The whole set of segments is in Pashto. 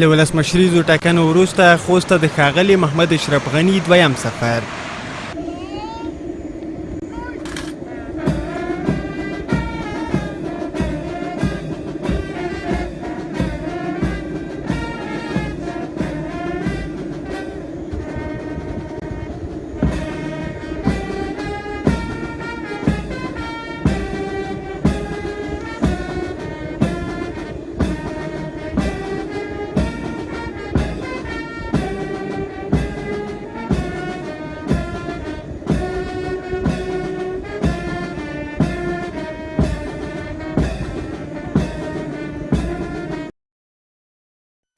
له ولسمشریزو ټاکنو وروسته خوست ته د ښاغلي محمد اشرف غني دویم سفر.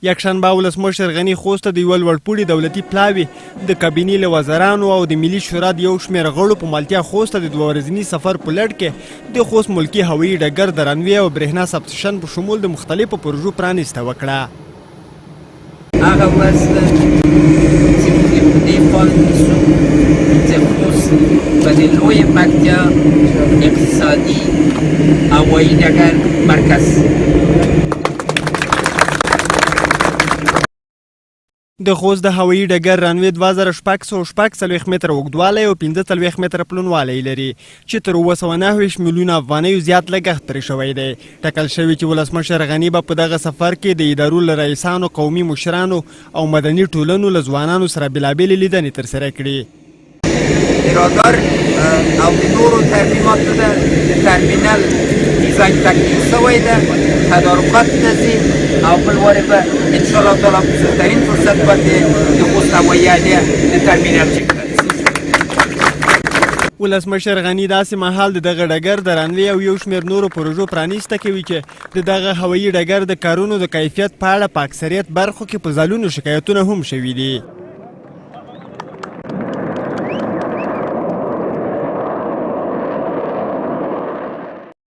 یکشنبه ولسمشر غني خوست ته د یوه لوړپوړي دولتي پلاوي د کابینې له وزرانو او د ملي شورا د یو شمېر غړو په ملتیا خوست ته د دوه ورځني سفر په لړ کې د خوست ملکي هوایي ډګر د رنوې او برېښنا سبسټیشن په شمول د مختلفو پروژو پرانیسته وکړه. هغه ورځ ده چې موږ یې په دې فال نیسو چې خوست به د لویې پکتیا اقتصادي هوایي ډګر مرکز. د خوست د هوایي ډګر رنوې 2646 متره اوږدوالی او 45 متره پلنوالی لري چې تر 729 میلیونه افغانیو زیات لګښت پرې شوی دی. ټاکل شوې چې ولسمشر غني به په دغه سفر کې د ادارو له رئیسانو، قومي مشرانو او مدني ټولنو له ځوانانو سره بېلابېلې لیدنې ترسره کړي. د رادار او د نورو ترمیماتو ده، د ترمینل ډیزاین تکمیل شوی ده، تدارکات ته ځي او بل وارې به ان شاء الله تعالی په زودترین فرصت باندې د خوست هوایي اډې د ترمینل چک. ولسمشر غني داسې مهال د دغه ډګر د رنوې او یو شمېر نورو پروژو پرانیسته کوي چې د دغه هوایي ډګر د کارونو د کیفیت په اړه په اکثریت برخو کې په ځلونو شکایتونه هم شوي دي.